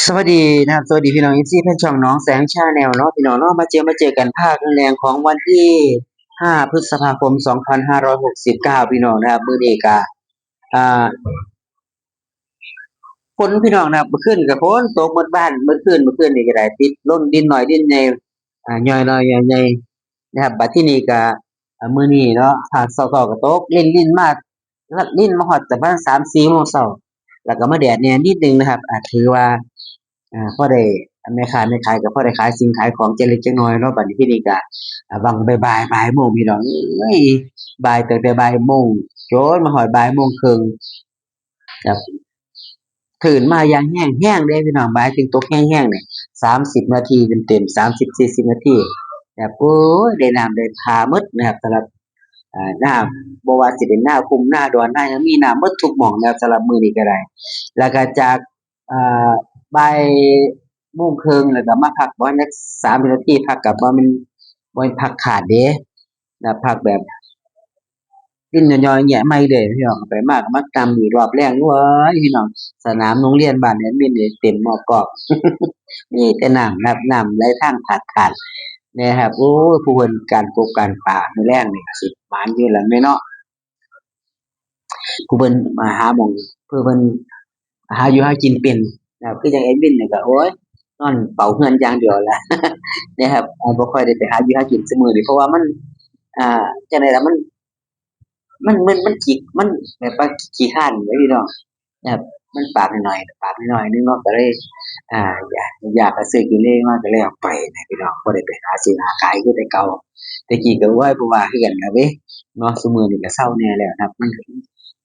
ສະຫວັດດີນະຄັບ ສະຫວັດດີພີ່ນ້ອງເອັຟຊີແຟນຊ່ອງໜອງແສງ Channel ເນາະ ພີ່ນ້ອງເນາະ. ມາເຈີມາເຈີກັນພາກແລງຂອງວັນທີຫ້າ ພຶດສະພາຄົມ ສອງພັນຫ້າຮ້ອຍຫົກສິບເກົ້າ ພີ່ນ້ອງນະຄັບ. ມື້ນີ້ກະ ອ່າ ຝົນພີ່ນ້ອງນະຄັບ ມື້ຄືນກະຝົນຕົກໝົດບ້ານໝົດຄືນ ມື້ຄືນນີ້ກະໄດ້ ຕິດລົງດິນນ້ອຍດິນໃຫຍ່ ອ່າ ຍ້ອຍນ້ອຍຍ້ອຍໃຫຍ່ ນະຄັບ. ບັດທີນີ້ກະ ອາ ມື້ນີ້ເນາະ ພາກເຊົ້າໆກະຕົກລິນໆມາ ລິນມາຮອດປະມານສາມສີ່ໂມງເຊົ້າ ແລ້ວກະມາແດດແດ່ນິດໜຶ່ງນະຄັບ. ອາ ຖືວ່າ ອາ ພໍໄດ້ ແມ່ຄ້າແມ່ຂາຍກະພໍໄດ້ຂາຍສິ່ງຂາຍຂອງຈັກເລັກຈັກນ້ອຍເນາະ. ບັດນີ້ທີນີ້ກະ ອາ ຫວ່າງບ່າຍໆ ບ່າຍໂມງພີ່ນ້ອງເອີຍ ບ່າຍ ຕັ້ງແຕ່ບ່າຍໂມງຈົນມາຮອດບ່າຍໂມງເຄິ່ງ ແບບຄື້ນມາຢ່າງແຮງ ແຮງເດ້ພີ່ນ້ອງ ບ່າຍເຖິງຕົກແຮງໆນີ້ ສາມສິບນາທີເຕັມໆ ສາມສິບ ສີ່ສິບນາທີ ແບບ ໂອ້ຍ ໄດ້ນ້ຳໄດ້ທ່າໝົດນະຄັບ. ສຳລັບ ເອີ ນ້ຳ ບໍ່ວ່າຊິເປັນນາຄຸ້ມ ນາດອນ ນາຫຍັງ ມີນ້ຳໝົດທຸກໝ່ອງນະຄັບ ສຳລັບມື້ນີ້ກະໄດ້. ແລ້ວກະຈາກ ເອີ ບ່າຍໂມງເຄິ່ງ ແລ້ວກະມາພັກປະມານຈັກສາມສິບນາທີ ພັກກະບໍ່ແມ່ນ ບໍ່ແມ່ນພັກຂາດເດ້ ແລ້ວພັກແບບ ດິນຍ້ອຍໆແຍະໃໝ່ເລີຍພີ່ນ້ອງ. ໄປມາກະມາຕຳອີກລອບແລງ ໂອ້ຍ ພີ່ນ້ອງ ສະໜາມໂຮງຮຽນບ້ານແອດມິນນີ້ເຕັມໝໍ້ກອກ ມີແຕ່ນ້ຳນະຄັບ ນ້ຳໄຫຼທາງຂາດຂາດນະຄັບ. ໂອ້ຍ ຜູ້ເພິ່ນການກົບການປາມື້ແລງນີ້ກະຊິໝານຢູ່ລະແມ່ນເນາະ ຜູ້ເພິ່ນມາຫາໝ່ອງ ເພື່ອເພິ່ນຫາຢູ່ຫາກິນເປັນນະຄັບ. ຄືຈັ່ງແອດມິນນີ້ກະ ໂອ້ຍ ນອນເຝົ້າເຮືອນຢ່າງດຽວລະນະຄັບ ບໍ່ຄ່ອຍໄດ້ໄປຫາຢູ່ຫາກິນຊຸມື້ນີ້ ເພາະວ່າມັນ ອ່າ ຈັ່ງໃດລະ ມັນ ມັນ ມັນ ມັນຂີ້ ມັນແບບວ່າຂີ້ຄ້ານແຫຼະພີ່ນ້ອງ ແບບມັນປາກໜ້ອຍໆ ປາກນ້ອຍໆໜຶ່ງເນາະ ກະເລີຍ ອ່າ ຢາກ ຢາກ ຢາກຊື້ກິນເລີຍມາ ກະເລີຍອອກໄປນະພີ່ນ້ອງ ບໍ່ໄດ້ໄປຫາຊື້ຫາຂາຍຄືແຕ່ເກົ່າ. ແຕ່ກີ້ກະ ໂອ້ຍ ບໍ່ວ່າຄືກັນລະເວີຍເນາະ ຊຸມື້ນີ້ກະເຊົາແດ່ແລ້ວນະຄັບ. ມັນ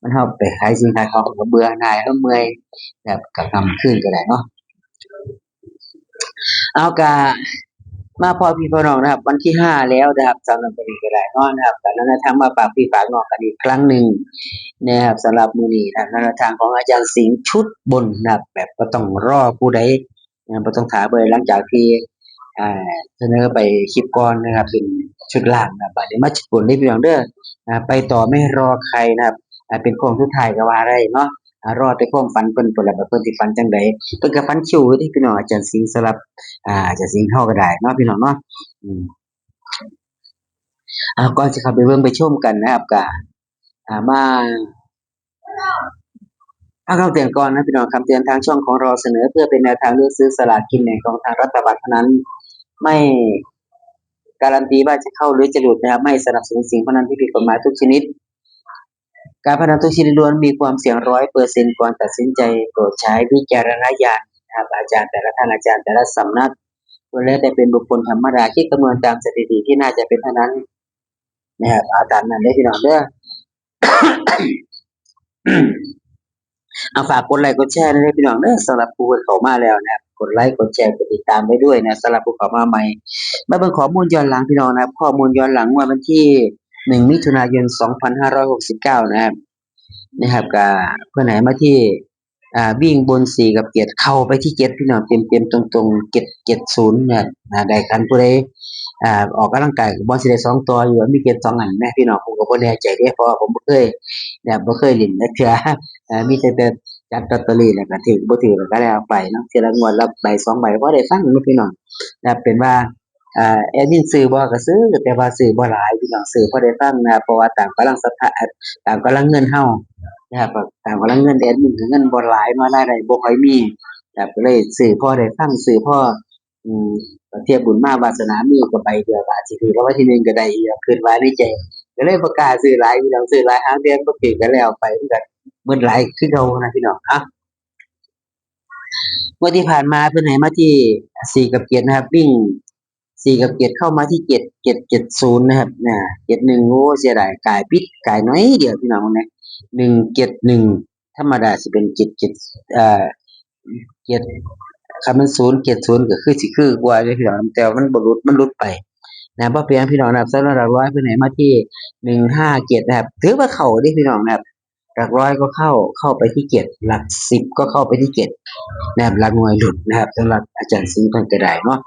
ມັນ ເຮົາໄປຂາຍສິ່ງຂາຍຂອງກະເບື່ອໜ່າຍ ເຮົາເມື່ອຍ ແບບກະຄ່ຳຄືນກະໄດ້ເນາະ. ເອົາ ກະມາພໍ້ພີ່ພໍ້ນ້ອງນະຄັບ ວັນທີຫ້າແລ້ວນະຄັບ ສຳລັບມື້ນີ້ກະໄດ້ເນາະນະຄັບ. ກະນຳແນວທາງມາຝາກພີ່ຝາກນ້ອງກັນອີກຄັ້ງໜຶ່ງນະຄັບ ສຳລັບມື້ນີ້ນະ ນຳແນວທາງຂອງອາຈານສິງຊຸດບົນນະຄັບ ແບບບໍ່ຕ້ອງລໍຜູ້ໃດ ນະ ບໍ່ຕ້ອງຖ້າຜູ້ໃດ ຫຼັງຈາກທີ່ ອ່າ ສະເໜີໄປຄລິບກ່ອນນະຄັບ ເປັນຊຸດລ່າງນະຄັບ. ບາດນີ້ມາຊຸດບົນເດີພີ່ນ້ອງເດີ ອ່າ ໄປຕໍ່ໄມ່รอใครນະຄັບ ອ່າ ເປັນໂຄ້ງສຸດທ້າຍກະວ່າໄດ້ເນາະ. ອ່າ ລໍແຕ່ຄວາມຝັນເພິ່ນພຸ້ນລະ ວ່າເພິ່ນຊິຝັນຈັ່ງໃດ. ເພິ່ນກະຝັນຄິວຢູ່ເດພີ່ນ້ອງ ອາຈານສິງ ສຳລັບ ອາ ອາຈານສິງເຮົາກະໄດ້ເນາະພີ່ນ້ອງເນາະ. ອືມ ອ່າ ກ່ອນຊິເຂົ້າໄປເບິ່ງໄປຊົມກັນນະຄັບ ກະ ອ່າ ມາ ຟັງຄຳເຕືອນກ່ອນນະພີ່ນ້ອງ. ຄຳເຕືອນ ທາງຊ່ອງຂອງເຮົາສະເໜີເພື່ອເປັນແນວທາງເລືອກຊື້ສະຫຼາກກິນແບ່ງຂອງທາງລັດຖະບານເທົ່ານັ້ນ ໄມ່ກາຣັນຕີວ່າຈະເຂົ້າ ຫຼື ຈະຫຼຸດນະຄັບ. ໄມ່ສະໜັບສະໜູນສິ່ງພະນັນທີ່ຜິດກົດໝາຍທຸກຊະນິດ. ການພະນັນທຸກຊະນິດລ້ວນມີຄວາມສ່ຽງຮ້ອຍເປີເຊັນ ກ່ອນຕັດສິນໃຈໂປດໃຊ້ວິຈາລະນະຍານນະຄັບ. ອາຈານແຕ່ລະທ່ານ ອາຈານແຕ່ລະສຳນັກ ລ້ວນແລ້ວແຕ່ເປັນບຸກຄົນທຳມະດາ ຄິດຄຳນວນຕາມສະຖິຕິທີ່ໜ້າຈະເປັນເທົ່ານັ້ນນະຄັບ. ເອົາຕາມນັ້ນເດີພີ່ນ້ອງເດີ. ເອົາ ຝາກກົດໄລກົດແຊແດ່ເດີພີ່ນ້ອງເດີ ສຳລັບຜູ້ເພິ່ນເຂົ້າມາແລ້ວນະຄັບ ກົດໄລກົດແຊກົດຕິດຕາມໄວ້ດ້ວຍນະ ສຳລັບຜູ້ເຂົ້າມາໃໝ່. ມາເບິ່ງຂໍ້ມູນຍ້ອນຫຼັງພີ່ນ້ອງນະຄັບ ຂໍ້ມູນຍ້ອນຫຼັງງວດວັນທີໜຶ່ງ ມິຖຸນາຍົນ ສອງພັນຫ້າຮ້ອຍຫົກສິບເກົ້ານະຄັບ ນະຄັບ ກະເພິ່ນໃຫ້ມາທີ່ ອ່າ ວິ່ງບົນສີ່ກັບເຈັດ ເຂົ້າໄປທີ່ເຈັດພີ່ນ້ອງ ເຕັມໆ ຕົງໆ ເຈັດເຈັດສູນນະ. ອ່າ ໄດ້ຄັນຜູ້ໃດ ອ່າ ອອກກຳລັງກາຍກະບໍ່ຊິໄດ້ສອງຕໍ່ຢູ່ ມີເຈັດສອງອັນແມະພີ່ນ້ອງ. ຜົມກະບໍ່ແນ່ໃຈເດ້ ເພາະວ່າຜົມບໍ່ເຄີຍ ແບບບໍ່ເຄີຍຫຼິ້ນຈັກເທື່ອ ເອີ ມີແຕ່ ແຕ່ຈັດລອດເຕີຣີແລ້ວກະຖືກ ບໍ່ຖືກແລ້ວກະແລ້ວໄປເນາະ ເທື່ອລະງວດລະໃບສອງໃບ ພໍໄດ້ຟັງເນາະພີ່ນ້ອງ. ແບບເປັນວ່າ ອ່າ ແອດມິນຊື້ບໍ່ກະຊື້ ແຕ່ວ່າຊື້ບໍ່ຫຼາຍພີ່ນ້ອງ ຊື້ພໍໄດ້ຟັງນະ ເພາະວ່າຕາມກຳລັງສັດທາ ຕາມກຳລັງເງິນເຮົານະຄັບ ຕາມກຳລັງເງິນແອດມິນກະເງິນບໍ່ຫຼາຍເນາະ ລາຍໄດ້ບໍ່ຄ່ອຍມີ ກະເລີຍຊື້ພໍໄດ້ຟັງ ຊື້ພໍ ອືມ ເທື່ອບຸນມາວາສະໜາມີກະໃບດຽວ ກະອາດຊິຖືກລາງວັນທີໜຶ່ງກະໄດ້ອີກ ຄິດວ່າໃນໃຈ ກະເລີຍບໍ່ກ້າຊື້ຫຼາຍພີ່ນ້ອງ ຊື້ຫຼາຍຫາງດຽວບໍ່ຖືກກະແລ້ວໄປ ມັນກະໝົດຫຼາຍຄືເກົ່ານະພີ່ນ້ອງ. ເອົາ ງວດທີ່ຜ່ານມາເພິ່ນໃຫ້ມາທີ່ສີ່ກັບເຈັດນະຄັບ ວິ່ງສີ່ກັບເຈັດ ເຂົ້າມາທີ່ເຈັດ ເຈັດເຈັດສູນນະຄັບ ນະ ເຈັດໜຶ່ງ ໂອ້ ເສຍດາຍ ກາຍປິດ ກາຍໜ້ອຍດຽວພີ່ນ້ອງເບິ່ງແດ່ ໜຶ່ງເຈັດໜຶ່ງ ທຳມະດາຊິເປັນເຈັດເຈັດ ເອີ ເຈັດ ຄັນແມ່ນສູນເຈັດສູນກະຄືຊິຄືກວ່າເດ້ພີ່ນ້ອງ ແຕ່ວ່າມັນບໍ່ຫຼຸດ ມັນຫຼຸດໄປນະ ບໍ່ເປັນຫຍັງພີ່ນ້ອງນະຄັບ. ສຳລັບຫຼັກຮ້ອຍເພິ່ນໃຫ້ມາທີ່ໜຶ່ງຫ້າເຈັດນະຄັບ ຖືວ່າເຂົ້າເດ້ພີ່ນ້ອງນະຄັບ. ຫຼັກຮ້ອຍກໍເຂົ້າ ເຂົ້າໄປທີ່ເຈັດ ຫຼັກສິບກໍເຂົ້າໄປທີ່ເຈັດນະຄັບ ຫຼັກໜ່ວຍຫຼຸດນະຄັບ ສຳລັບອາຈານສິງເພິ່ນກະໄດ້ເນາະ.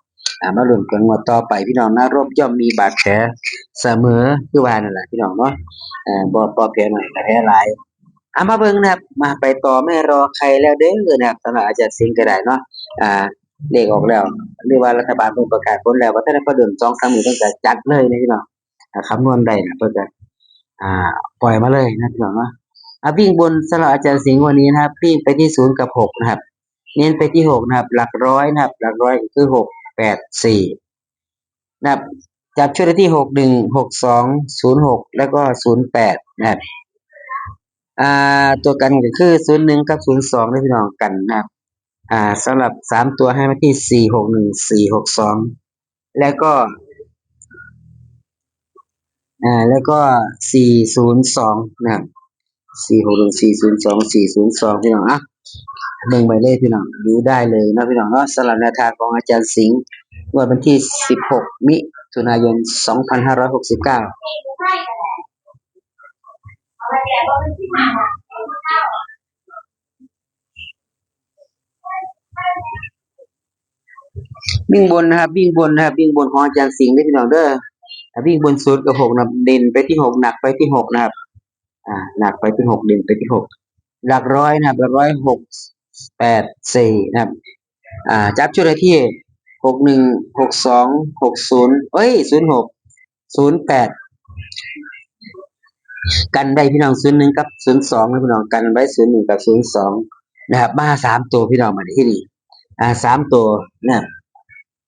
ອ່າ ມາລຸ້ນກັນງວດຕໍ່ໄປພີ່ນ້ອງນະ ລົບຍ່ອມມີບາດແຜສະເໝີ ຄືວ່ານັ້ນລະພີ່ນ້ອງເນາະ ເອີ ບໍ່ ບໍ່ແຜໜ້ອຍກະແຜຫຼາຍ. ເອົາ ມາເບິ່ງນະຄັບ ມາໄປຕໍ່ ໄມ່ລໍໃຄແລ້ວເດີນະຄັບ ສຳລັບອາຈານສິງກໍໄດ້ເນາະ ອ່າ ເລກອອກແລ້ວ ຫຼືວ່າລັດຖະບານເພິ່ນປະກາດຜົນແລ້ວ ບໍ່ທັນໄດ້ພໍດົນ ສອງສາມມື້ເພິ່ນກໍຈັດເລີຍນະພີ່ນ້ອງ ອ່າ ຄຳນວນໄດ້ນະ ເພິ່ນກໍ ອ່າ ປ່ອຍມາເລີຍນະພີ່ນ້ອງເນາະ ອ່າ ວິ່ງບົນສຳລັບອາຈານສິງງວດນີ້ນະຄັບ ວິ່ງໄປທີ່ສູນກັບຫົກນະຄັບ ເນັ້ນໄປທີ່ຫົກນະຄັບ ຫຼັກຮ້ອຍນະຄັບ ຫຼັກຮ້ອຍກໍຄືຫົກ ແປດ ສີ່ ນະຄັບ ຈັບຊຸດໄດ້ທີ່ ຫົກໜຶ່ງ ຫົກສອງ ສູນຫົກ ແລ້ວກໍ ສູນແປດ ນະຄັບ ອ່າ ຕົວກັນກໍຄື ສູນໜຶ່ງ ກັບ ສູນສອງ ເດີພີ່ນ້ອງ ກັນນະຄັບ ອ່າ ສຳລັບສາມຕົວໃຫ້ມາທີ່ ສີ່ຫົກໜຶ່ງ ສີ່ຫົກສອງ ແລ້ວກໍ ອ່າ ແລ້ວກໍ ສີ່ສູນສອງ ນະຄັບ ສີ່ຫົກໜຶ່ງ ສີ່ສູນສອງ ສີ່ສູນສອງ ພີ່ນ້ອງ ອ່ະ ເບິ່ງໄວ້ເລີຍພີ່ນ້ອງ ດູໄດ້ເລີຍເນາະພີ່ນ້ອງເນາະ ສຳລັບແນວທາງຂອງອາຈານສິງ ງວດວັນທີສິບຫົກ ມິຖຸນາຍົນ ສອງພັນຫ້າຮ້ອຍຫົກສິບເກົ້າ ວິ່ງບົນນະຄັບ ວິ່ງບົນນະຄັບ ວິ່ງບົນຂອງອາຈານສິງເດີພີ່ນ້ອງເດີ ອ່າ ວິ່ງບົນສູນກັບຫົກນະຄັບ ເດັ່ນໄປທີ່ຫົກ ໜັກໄປທີ່ຫົກນະຄັບ ອ່າ ໜັກໄປທີ່ຫົກ ເດັ່ນໄປທີ່ຫົກ ຫຼັກຮ້ອຍນະຄັບ ຫຼັກຮ້ອຍ ຫົກ ແປດ ສີ່ ນະຄັບ ອ່າ ຈັບຊຸດໄດ້ທີ່ ຫົກໜຶ່ງ ຫົກສອງ ຫົກສູນ ເອີຍ ສູນຫົກ ສູນແປດ ກັນໄວ້ພີ່ນ້ອງ ສູນໜຶ່ງ ກັບ ສູນສອງ ນະພີ່ນ້ອງ ກັນໄວ້ ສູນໜຶ່ງ ກັບ ສູນສອງ ນະຄັບ ມາສາມໂຕພີ່ນ້ອງ ບາດນີ້ ອ່າ ສາມໂຕນະ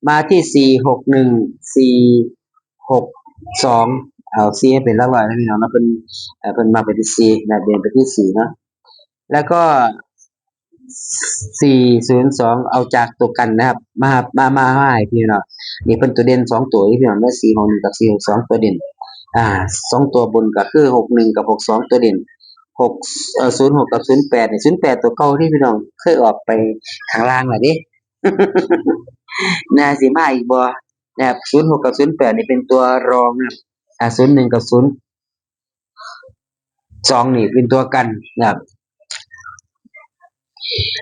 ມາທີ່ ສີ່ຫົກໜຶ່ງ ສີ່ຫົກສອງ ເອົາສີ່ໃຫ້ເປັນຫຼັກຮ້ອຍນະພີ່ນ້ອງເນາະ ເພິ່ນ ເອີ ເພິ່ນມັກໄປທີ່ສີ່ນະ ເດັ່ນໄປທີ່ສີ່ເນາະ ແລ້ວກໍ ສີ່ສູນສອງ ເອົາຈາກຕົວກັນນະຄັບ ມາ ມາ ມາ ມາໃຫ້ພີ່ນ້ອງ ນີ້ເພິ່ນຕົວເດັ່ນສອງຕົວເດ້ພີ່ນ້ອງເດີ ສີ່ຫົກໜຶ່ງ ກັບ ສີ່ຫົກສອງ ຕົວເດັ່ນ ອ່າ ສອງຕົວບົນກໍຄື ຫົກໜຶ່ງ ກັບ ຫົກສອງ ຕົວເດັ່ນ ຫົກ ເອີ ສູນຫົກ ກັບ ສູນແປດ ນີ້ ສູນແປດ ຕົວເກົ່າເດ້ພີ່ນ້ອງ ເຄີຍອອກໄປຂ້າງລ່າງແລ້ວເດ້ ໜ້າຊິມາອີກບໍ່ນະຄັບ ສູນຫົກ ກັບ ສູນແປດ ນີ້ເປັນຕົວຮອງນະຄັບ ອ່າ ສູນໜຶ່ງ ກັບ ສູນ ສອງນີ້ເປັນຕົວກັນນະຄັບ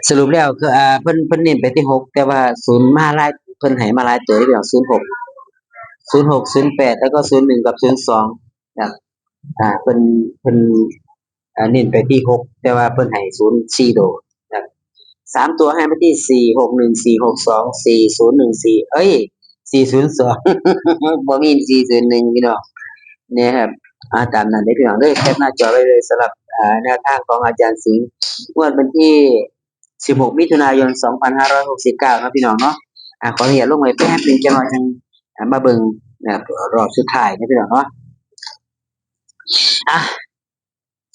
ສະຫຼຸບແລ້ວຄື ອ່າ ເພິ່ນ ເພິ່ນເນັ້ນໄປທີ່ຫົກ ແຕ່ວ່າສູນມາຫຼາຍ ເພິ່ນໃຫ້ມາຫຼາຍໂຕເດ້ພີ່ນ້ອງ ສູນຫົກ ສູນຫົກ ສູນແປດ ແລ້ວກໍ ສູນໜຶ່ງ ກັບ ສູນສອງ ນະຄັບ ອ່າ ເພິ່ນ ເພິ່ນ ອ່າ ເນັ້ນໄປທີ່ຫົກ ແຕ່ວ່າເພິ່ນໃຫ້ສູນສີ່ໂຕນະຄັບ ສາມຕົວໃຫ້ມາທີ່ ສີ່ຫົກໜຶ່ງ ສີ່ຫົກສອງ ສີ່ສູນໜຶ່ງສີ່ ເອີຍ ສີ່ສູນສອງ ບໍ່ມີ ສີ່ສູນໜຶ່ງ ພີ່ນ້ອງ ນະຄັບ ອ່າ ຕາມນັ້ນເດີພີ່ນ້ອງເດີ ແຄປໜ້າຈໍໄວ້ເລີຍ ສຳລັບ ອ່າ ແນວທາງຂອງອາຈານສິງ ງວດວັນທີສິບຫົກ ມິຖຸນາຍົນ ສອງພັນຫ້າຮ້ອຍຫົກສິບເກົ້າ ເນາະພີ່ນ້ອງເນາະ ອ່າ ຂໍອະນຸຍາດລົງໄວ້ແປັບໜຶ່ງ ຈັກໜ້ອຍຈັ່ງ ອ່າ ມາເບິ່ງນະ ຮອບສຸດທ້າຍນະພີ່ນ້ອງເນາະ ອ່າ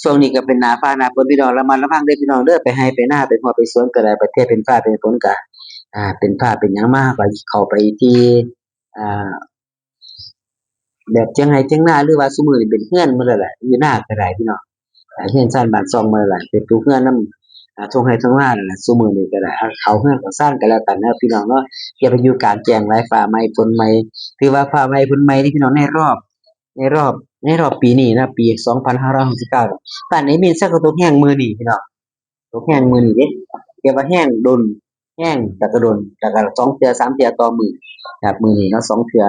ຊ່ວງນີ້ກໍເປັນໜ້າຟ້າໜ້າຝົນພີ່ນ້ອງ ລະມັດລະວັງເດີພີ່ນ້ອງເດີ ໄປໄຮ່ໄປນາ ໄປຮົ້ວໄປສວນກໍໄດ້ ປະເທດເປັນຟ້າເປັນຝົນກໍ ອ່າ ເປັນຟ້າເປັນຫຍັງມາ ກໍເຂົ້າໄປທີ່ ອ່າ ແບບຖຽງໄຮ່ຖຽງນາ ຫຼືວ່າຊຸມື້ນີ້ເປັນເຮືອນໝົດແລ້ວແຫຼະ ຢູ່ນາກໍໄດ້ພີ່ນ້ອງ ເຮືອນຊານບ້ານຊ່ອງໝົດແລ້ວແຫຼະ ເປັນປູກເຮືອນນຳ ອ່າ ທົ່ງໄຮ່ທົ່ງນາແລ້ວແຫຼະ ຊຸມື້ນີ້ກໍໄດ້ ເຂົ້າເຮືອນເຂົ້າຊານກໍແລ້ວກັນເນາະພີ່ນ້ອງເນາະ ຢ່າໄປຢູ່ກາງແຈ້ງຫຼາຍ ຟ້າໃໝ່ຝົນໃໝ່ ຖືວ່າຟ້າໃໝ່ຝົນໃໝ່ເດ້ພີ່ນ້ອງ ໃນຮອບ ໃນຮອບ ໃນຮອບປີນີ້ນະ ປີສອງພັນຫ້າຮ້ອຍຫົກສິບເກົ້າ ບ້ານແອດມິນຊະກໍຕົກແຮງມື້ນີ້ພີ່ນ້ອງ ຕົກແຮງມື້ນີ້ເດ້ ແຕ່ວ່າແຮງດົນ ແຮງແຕ່ກໍດົນ ແລ້ວກໍສອງເທື່ອສາມເທື່ອຕໍ່ມື້ ແບບມື້ນີ້ເນາະ ສອງເທື່ອ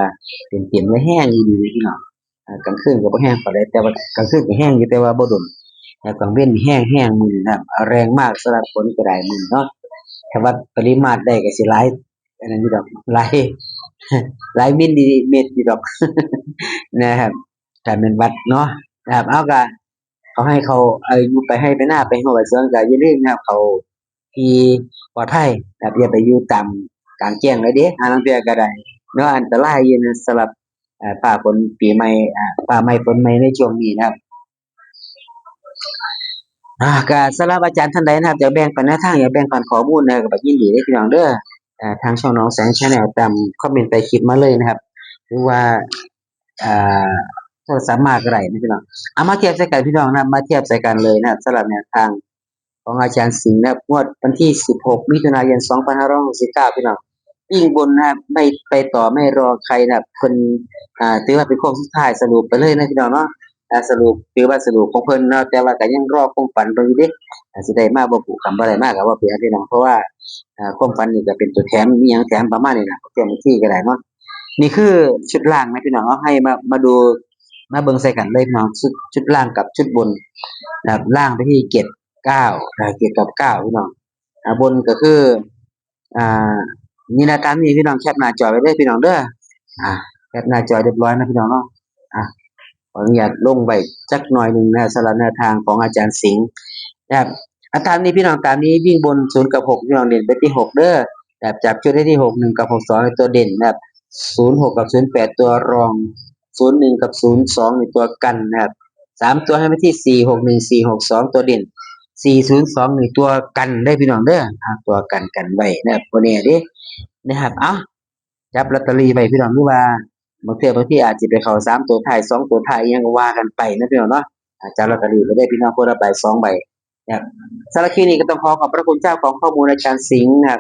ເຕັມໆເລີຍ ແຮງອີ່ຫຼີພີ່ນ້ອງ ເອີ ກາງຄືນກໍບໍ່ແຮງປານໃດ ແຕ່ວ່າກາງຄືນກໍແຮງຢູ່ ແຕ່ວ່າບໍ່ດົນ ແລ້ວກາງເວັນແຮງໆມື້ນີ້ນະ ແຮງມາກສຳລັບຝົນກໍໄດ້ມື້ນີ້ເນາະ ຖ້າວັດປະລິມານໄດ້ກໍຊິຫຼາຍ ອັນນັ້ນຢູ່ດອກ ຫຼາຍ ຫຼາຍມິນລິເມັດຢູ່ດອກ ນະຄັບ ຖ້າແມ່ນວັດເນາະ ນະຄັບ ເອົາ ກໍຂໍໃຫ້ເຂົາ ເອີ ຢູ່ໄປໄຮ່ໄປນາ ໄປຮົ້ວໄປສວນ ກໍຢ່າລືມນະຄັບ ເຂົ້າທີ່ປອດໄພນະຄັບ ຢ່າໄປຢູ່ຕາມກາງແຈ້ງເລີຍເດ້ ຫາລາງເທື່ອກໍໄດ້ເນາະ ອັນຕະລາຍຢູ່ນະ ສຳລັບ ເອີ ຟ້າຝົນປີໃໝ່ ເອີ ຟ້າໃໝ່ຝົນໃໝ່ໃນຊ່ວງນີ້ນະຄັບ ອ່າ ກໍສຳລັບອາຈານທ່ານໃດນະຄັບ ຢາກແບ່ງປັນແນວທາງ ຢາກແບ່ງປັນຂໍ້ມູນນະ ກໍຍິນດີເດ້ພີ່ນ້ອງເດີ ເອີ ທາງຊ່ອງໜອງແສງ Channel ຕາມຄອມເມັນໃຕ້ຄລິບມາເລີຍນະຄັບ ຫຼືວ່າ ເອີ ໂທລະສັບມາກໍໄດ້ນະພີ່ນ້ອງ ເອົາມາທຽບໃສ່ກັນພີ່ນ້ອງນະ ມາທຽບໃສ່ກັນເລີຍນະ ສຳລັບແນວທາງຂອງອາຈານສິງນະ ງວດວັນທີສິບຫົກ ມິຖຸນາຍົນ ສອງພັນຫ້າຮ້ອຍຫົກສິບເກົ້າ ພີ່ນ້ອງ ວິ່ງບົນນະ ໄມ່ໄປຕໍ່ໄມ່ລໍໃຄນະ ເພິ່ນ ອ່າ ຖືວ່າເປັນໂຄ້ງສຸດທ້າຍ ສະຫຼຸບໄປເລີຍນະພີ່ນ້ອງເນາະ ອ່າ ສະຫຼຸບ ຖືວ່າສະຫຼຸບຂອງເພິ່ນເນາະ ແຕ່ວ່າກໍຍັງລໍຄວາມຝັນເພິ່ນຢູ່ເດ້ ອາ ຊິໄດ້ມາບໍ່ຜູ້ຄຳບໍ່ໄດ້ມາກໍບໍ່ເປັນຫຍັງພີ່ນ້ອງ ເພາະວ່າ ອ່າ ຄວາມຝັນນີ້ກໍເປັນຕົວແຖມ ອີ່ຫຍັງແຖມປະມານນີ້ນະ ເພື່ອບາງທີກໍໄດ້ເນາະ ນີ້ຄືຊຸດລ່າງນະພີ່ນ້ອງເນາະ ໃຫ້ມາ ມາດູ ມາເບິ່ງໃສ່ກັນເລີຍພີ່ນ້ອງ ຊຸດ ຊຸດລ່າງກັບຊຸດບົນນະຄັບ ລ່າງໄປທີ່ເຈັດເກົ້ານະ ເຈັດກັບເກົ້າພີ່ນ້ອງ ອ່າ ບົນກໍຄື ອ່າ ນີ້ນະ ຕາມນີ້ພີ່ນ້ອງ ແຄປໜ້າຈໍໄວ້ເດີພີ່ນ້ອງເດີ ອ່າ ແຄປໜ້າຈໍຮຽບຮ້ອຍນະພີ່ນ້ອງເນາະ ອ່າ ຂໍອະນຸຍາດລົງໄວ້ຈັກໜ້ອຍໜຶ່ງນະ ສຳລັບແນວທາງຂອງອາຈານສິງນະຄັບ ອ່າ ຕາມນີ້ພີ່ນ້ອງ ຕາມນີ້ ວິ່ງບົນສູນກັບຫົກ ພີ່ນ້ອງເດັ່ນໄປທີ່ຫົກເດີນະຄັບ ຈັບຈຸດໄດ້ທີ່ຫົກໜຶ່ງກັບຫົກສອງ ເປັນຕົວເດັ່ນນະຄັບ ສູນຫົກກັບສູນແປດຕົວຮອງ ສູນໜຶ່ງກັບສູນສອງນີ້ຕົວກັນນະຄັບ ສາມຕົວໃຫ້ມາທີ່ ສີ່ຫົກໜຶ່ງ ສີ່ຫົກສອງ ຕົວເດັ່ນ ສີ່ສູນສອງນີ້ຕົວກັນເດີພີ່ນ້ອງເດີ ອ່າ ຕົວກັນກັນໄວ້ນະຄັບ ບໍ່ແນ່ເດ້ນະຄັບ ເອົ້າ ຈັບລອດເຕີຣີໄວ້ພີ່ນ້ອງ ຫຼືວ່າບາງເທື່ອບາງທີອາດຈະໄປເຂົ້າສາມໂຕທ້າຍ ສອງໂຕທ້າຍ ອີ່ຫຍັງກໍວ່າກັນໄປນະພີ່ນ້ອງເນາະ ອ່າ ຈັບລອດເຕີຣີໄວ້ເດີພີ່ນ້ອງ ຄົນລະໃບສອງໃບນະຄັບ ສຳລັບຄລິບນີ້ກໍຕ້ອງຂໍຂອບພະຄຸນເຈົ້າຂອງຂໍ້ມູນອາຈານສິງນະຄັບ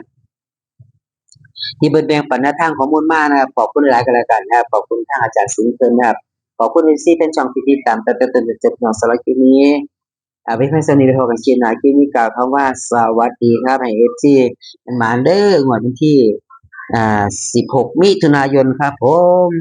ທີ່ເພິ່ນແບ່ງປັນແນວທາງຂໍ້ມູນມານະຄັບ ຂອບຄຸນຫຼາຍໆກໍແລ້ວກັນນະຄັບ ຂອບຄຸນທາງອາຈານສິງເພິ່ນນະຄັບ ຂອບຄຸນເອັຟຊີແຟນຊ່ອງທີ່ຕິດຕາມຕັ້ງແຕ່ຕົ້ນຈົນຈົບເນາະ ສຳລັບຄລິບນີ້ ອ່າ ໄວ້ພຽງສ່ຳນີ້ ໄວ້ພົບກັນຄລິບໜ້າ ຄລິບນີ້ກ່າວຄຳວ່າສະຫວັດດີຄັບ ໃຫ້ເອັຟຊີໝານໆເດີ ງວດວັນທີ ອ່າ ສິບຫົກ ມິຖຸນາຍົນຄັບຜົມ.